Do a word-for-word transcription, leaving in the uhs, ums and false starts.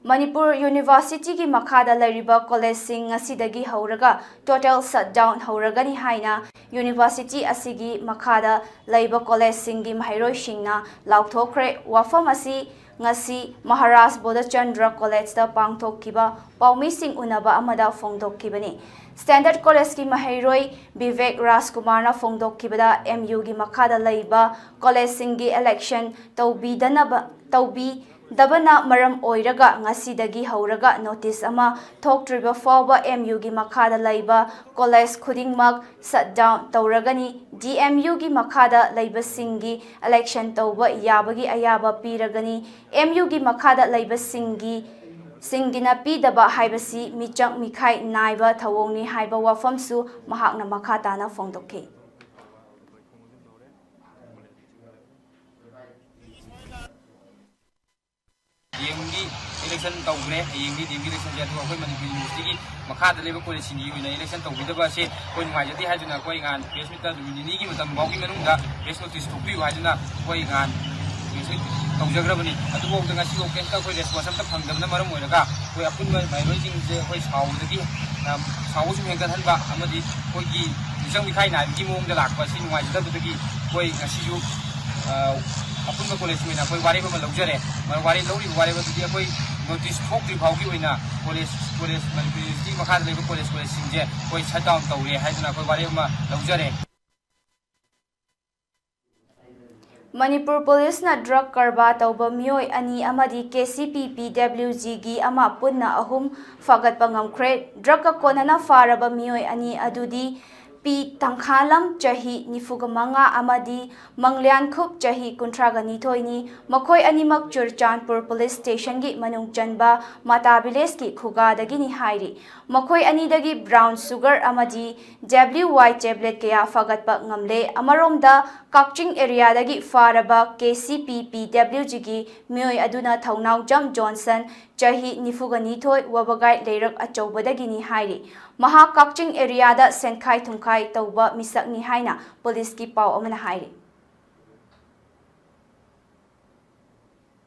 ꯃꯅꯤꯄꯨꯔ ꯌꯨꯅꯤꯚꯔꯁꯤꯇꯤꯒꯤ ꯃꯈꯥꯗ ꯂꯩꯔꯤꯕ ꯀꯣꯂꯦꯖꯁꯤꯡ ꯉꯁꯤꯗꯒꯤ ꯍꯧꯔꯒ total shutdown ꯍꯧꯔꯒꯅꯤ ꯍꯥꯏꯅ ꯌꯨꯅꯤꯚꯔꯁꯤꯇꯤ ꯑꯁꯤꯒꯤ ꯃꯈꯥꯗ ꯂꯩꯕ ꯀꯣꯂꯦꯖꯁꯤꯡꯒꯤ ꯃꯍꯩꯔꯣꯏꯁꯤꯡꯅ ꯂꯥꯎꯊꯣꯛꯈ꯭ꯔꯦ꯫ ꯋꯥꯐꯝ ꯑꯁꯤ ꯉꯁꯤ ꯃꯍꯥꯔꯥꯖ ꯕꯣꯙꯆꯟꯗ꯭ꯔ ꯀꯣꯂꯦꯖꯇ ꯄꯥꯡꯊꯣꯛꯈꯤꯕ ꯄꯥꯎꯃꯤꯁꯤꯡ ꯎꯅꯕ ꯑꯃꯗ ꯐꯣꯡꯗꯣꯛꯈꯤꯕꯅꯤ꯫ ꯁ꯭ꯇꯦꯟꯗꯔꯗ ꯀꯣꯂꯦꯖꯀꯤ ꯃꯍꯩꯔꯣꯏ ꯕꯤꯕꯦꯛ ꯔꯥꯖꯀꯨꯃꯥꯔꯅ ꯐꯣꯡꯗꯣꯛꯈꯤꯕꯗ, ꯑꯦꯝ ꯌꯨꯒꯤ ꯃꯈꯥꯗ ꯂꯩꯕ ꯀꯣꯂꯦꯖꯁꯤꯡꯒꯤ election ꯇꯧꯕꯤꯗꯅꯕ, ꯇꯧꯕꯤꯗꯕꯅ ꯃꯔꯝ ꯑꯣꯏꯔꯒ ꯉꯁꯤꯗꯒꯤ ꯍꯧꯔꯒ notice ꯑꯃ ꯊꯣꯛꯇ꯭ꯔꯤꯕ ꯐꯥꯎꯕ ꯑꯦꯝ ꯌꯨꯒꯤ ꯃꯈꯥꯗ ꯂꯩꯕ ꯀꯣꯂꯦꯖ ꯈꯨꯗꯤꯡꯃꯛ shutdown ꯇꯧꯔꯒꯅꯤ꯫ ꯗꯤ ꯑꯦꯝ ꯌꯨꯒꯤ ꯃꯈꯥꯗ ꯂꯩꯕꯁꯤꯡꯒꯤ election ꯇꯧꯕ ꯌꯥꯕꯒꯤ ꯑꯌꯥꯕ ꯄꯤꯔꯒꯅꯤ꯫ ꯑꯦꯝ ꯌꯨꯒꯤ ꯃꯈꯥꯗ ꯂꯩꯕꯁꯤꯡꯒꯤ, ꯁꯤꯡꯒꯤꯅ ꯄꯤꯗꯕ ꯍꯥꯏꯕꯁꯤ ꯃꯤꯆꯪ ꯃꯤꯈꯥꯏ ꯅꯥꯏꯕ ꯊꯧꯑꯣꯡꯅꯤ ꯍꯥꯏꯕ ꯋꯥꯐꯝꯁꯨ ꯃꯍꯥꯛꯅ ꯃꯈꯥ ꯇꯥꯅ ꯐꯣꯡꯗꯣꯛꯈꯤ꯫ ꯗꯤ ꯑꯦꯝꯒꯤ election ꯇꯧꯈ꯭ꯔꯦ꯫ ꯍꯌꯦꯡꯗꯤ ꯗꯤ ꯑꯦꯝꯒꯤ electionꯁꯦ, ꯑꯗꯨꯒ ꯑꯩꯈꯣꯏ ꯃꯅꯤꯄꯨꯔ ꯌꯨꯅꯤꯚꯔꯁꯤꯇꯤꯒꯤ ꯃꯈꯥꯗ ꯂꯩꯕ ꯀꯣꯂꯦꯖꯁꯤꯡꯒꯤ ꯑꯣꯏꯅ election ꯇꯧꯕꯤꯗꯕ ꯑꯁꯦ ꯑꯩꯈꯣꯏ ꯅꯨꯡꯉꯥꯏꯖꯗꯦ ꯍꯥꯏꯗꯨꯅ ꯑꯩꯈꯣꯏ ꯅꯍꯥꯟ press meetꯇ ꯅꯨꯃꯤꯠ ꯅꯤꯅꯤꯒꯤ ꯃꯇꯝ ꯐꯥꯎꯒꯤ ꯃꯅꯨꯡꯗ press notice ꯊꯣꯛꯄꯤꯌꯨ ꯍꯥꯏꯗꯨꯅ ꯑꯩꯈꯣꯏ ꯅꯍꯥꯟ press meet ꯇꯧꯖꯈ꯭ꯔꯕꯅꯤ꯫ ꯑꯗꯨꯐꯥꯎꯗ ꯉꯁꯤꯐꯥꯎ ꯀꯩꯝꯇ ꯑꯩꯈꯣꯏ response ꯑꯝꯇ ꯐꯪꯗꯕꯅ ꯃꯔꯝ ꯑꯣꯏꯔꯒ ꯑꯩꯈꯣꯏ ꯑꯄꯨꯟꯕ ꯃꯍꯩꯔꯣꯏꯁꯤꯡꯁꯦ ꯑꯩꯈꯣꯏ ꯁꯥꯎꯕꯗꯒꯤ, ꯑ, ꯁꯥꯎꯕ ꯁꯨꯝ ꯍꯦꯟꯒꯠꯍꯟꯕ ꯑꯃꯗꯤ ꯑꯩꯈꯣꯏꯒꯤ ꯃꯤꯆꯪ ꯃꯤꯈꯥꯏ ꯅꯥꯏꯕꯒꯤ ꯃꯑꯣꯡꯗ ꯂꯥꯛꯄ ꯑꯁꯤ ꯅꯨꯡꯉꯥꯏꯖꯗꯕꯗꯒꯤ ꯑꯩꯈꯣꯏ ꯉꯁꯤꯁꯨ, ꯑ, ꯑꯄꯨꯟꯕ ꯀꯣꯂꯦꯖꯀꯤ ꯑꯣꯏꯅ ꯑꯩꯈꯣꯏ ꯋꯥꯔꯦꯞ ꯑꯃ ꯂꯧꯖꯔꯦ꯫ ꯃ-, ꯋꯥꯔꯦꯞ ꯂꯧꯔꯤꯕ ꯋꯥꯔꯦꯞ ꯑꯗꯨꯗꯤ ꯑꯩꯈꯣꯏ notice ꯊꯣꯛꯇ꯭ꯔꯤ ꯐꯥꯎꯒꯤ ꯑꯣꯏꯅ ꯀꯣꯂꯦꯖ, ꯀꯣꯂꯦꯖ, ꯃꯅꯤꯄꯨꯔ ꯌꯨꯅꯤꯚꯔꯁꯤꯇꯤ ꯃꯈꯥꯗ ꯂꯩꯕ ꯀꯣꯂꯦꯖ, ꯀꯣꯂꯦꯖꯁꯤꯡꯁꯦ ꯑꯩꯈꯣꯏ shutdown ꯇꯧꯔꯦ ꯍꯥꯏꯗꯨꯅ ꯑꯩꯈꯣꯏ ꯋꯥꯔꯦꯞ ꯑꯃ ꯂꯧꯖꯔꯦ꯫ ꯃꯅꯤꯄꯨꯔ ꯄꯨꯂꯤꯁꯅ drug ꯀꯔꯕꯥꯔ ꯇꯧꯕ ꯃꯤꯑꯣꯏ ꯑꯅꯤ ꯑꯃꯗꯤ ꯀꯦ ꯁꯤ ꯄꯤ ꯄꯤ ꯗꯕ꯭ꯂꯤꯎ ꯖꯤꯒꯤ ꯑꯃ ꯄꯨꯟꯅ ꯑꯍꯨꯝ ꯐꯥꯒꯠꯄ ꯉꯝꯈ꯭ꯔꯦ꯫ Drugꯀ ꯀꯣꯟꯅꯅ ꯐꯥꯔꯕ ꯃꯤꯑꯣꯏ ꯑꯅꯤ ꯑꯗꯨꯗꯤ ꯄꯤ ꯇꯪꯈꯥꯂꯝ, ꯆꯍꯤ ꯅꯤꯐꯨꯒ ꯃꯉꯥ, ꯑꯃꯗꯤ ꯃꯪꯂ꯭ꯌꯥꯟꯈꯨꯞ, ꯆꯍꯤ ꯀꯨꯟꯊ꯭ꯔꯥꯒ ꯅꯤꯊꯣꯏꯅꯤ꯫ ꯃꯈꯣꯏ ꯑꯅꯤꯃꯛ ꯆꯨꯔꯆꯥꯟꯄꯨꯔ ꯄꯨꯂꯤꯁ ꯁ꯭ꯇꯦꯁꯟꯒꯤ ꯃꯅꯨꯡ ꯆꯟꯕ ꯃꯇꯥ ꯚꯤꯂꯦꯖꯀꯤ ꯈꯨꯒꯥꯗꯒꯤꯅꯤ ꯍꯥꯏꯔꯤ꯫ ꯃꯈꯣꯏ ꯑꯅꯤꯗꯒꯤ brown sugar ꯑꯃꯗꯤ ꯗꯕ꯭ꯂꯤꯎ ꯋꯥꯏ tablet ꯀꯌꯥ ꯐꯥꯒꯠꯄ ꯉꯝꯂꯦ꯫ ꯑꯃꯔꯣꯝꯗ, ꯀꯛꯆꯤꯡ ꯑꯦꯔꯤꯌꯥꯗꯒꯤ ꯐꯥꯔꯕ ꯀꯦ ꯁꯤ ꯄꯤ ꯄꯤ ꯗꯕ꯭ꯂꯤꯎ ꯖꯤꯒꯤ ꯃꯤꯑꯣꯏ ꯑꯗꯨꯅ ꯊꯧꯅꯥꯎꯖꯝ ꯖꯣꯟꯁꯟ, ꯆꯍꯤ ꯅꯤꯐꯨꯒ ꯅꯤꯊꯣꯏ, ꯋꯥꯕꯒꯥꯏ ꯂꯩꯔꯛ ꯑꯆꯧꯕꯗꯒꯤꯅꯤ ꯍꯥꯏꯔꯤ꯫ ꯃꯍꯥꯛ ꯀꯛꯆꯤꯡ ꯑꯦꯔꯤꯌꯥꯗ ꯁꯦꯟꯈꯥꯏ ꯊꯨꯝꯈꯥꯏ ꯇꯧꯕ ꯃꯤꯁꯛꯅꯤ ꯍꯥꯏꯅ ꯄꯨꯂꯤꯁꯀꯤ ꯄꯥꯎ ꯑꯃꯅ ꯍꯥꯏꯔꯤ꯫